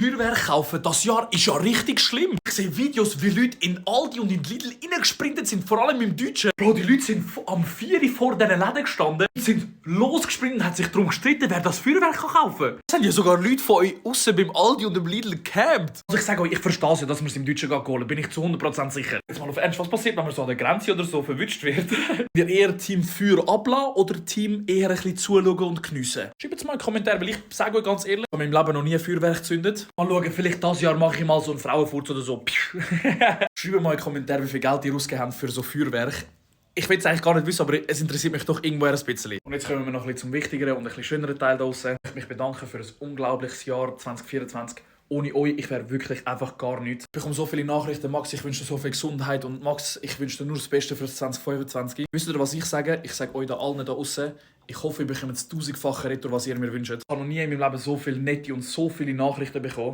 Feuerwerk kaufen, das Jahr ist ja richtig schlimm. Ich sehe Videos, wie Leute in Aldi und in Lidl reingesprintet sind, vor allem im Deutschen. Bro, die Leute sind am 4 Uhr vor diesen Läden gestanden, sind losgesprintet und haben sich darum gestritten, wer das Feuerwerk kaufen kann. Es haben ja sogar Leute von euch aussen beim Aldi und im Lidl gecampt. Also ich sage euch, ich verstehe es ja, dass wir es im Deutschen holen, bin ich zu 100% sicher. Jetzt mal auf Ernst, was passiert, wenn man so an der Grenze oder so verwünscht wird? Wir eher Team Feuer ablassen oder Team eher ein bisschen zuschauen und geniessen? Schreibt es mal in die Kommentare, weil ich sage euch ganz ehrlich, ich habe in meinem Leben noch nie ein Feuerwerk gezündet. Mal schauen, vielleicht dieses Jahr mache ich mal so einen Frauenfurz oder so. Schreibt mal in die Kommentare, wie viel Geld ihr ausgegeben habt für so Feuerwerk. Ich will es eigentlich gar nicht wissen, aber es interessiert mich doch irgendwo ein bisschen. Und jetzt kommen wir noch ein bisschen zum wichtigeren und ein bisschen schöneren Teil da draussen. Ich möchte mich bedanken für ein unglaubliches Jahr 2024. Ohne euch, ich wäre wirklich einfach gar nichts. Ich bekomme so viele Nachrichten. Max, ich wünsche dir so viel Gesundheit. Und Max, ich wünsche dir nur das Beste für 2025. Wisst ihr, was ich sage? Ich sage euch da allen da draussen, ich hoffe, ihr bekommt das 1000-fache Retour, was ihr mir wünscht. Ich habe noch nie in meinem Leben so viele nette und so viele Nachrichten bekommen.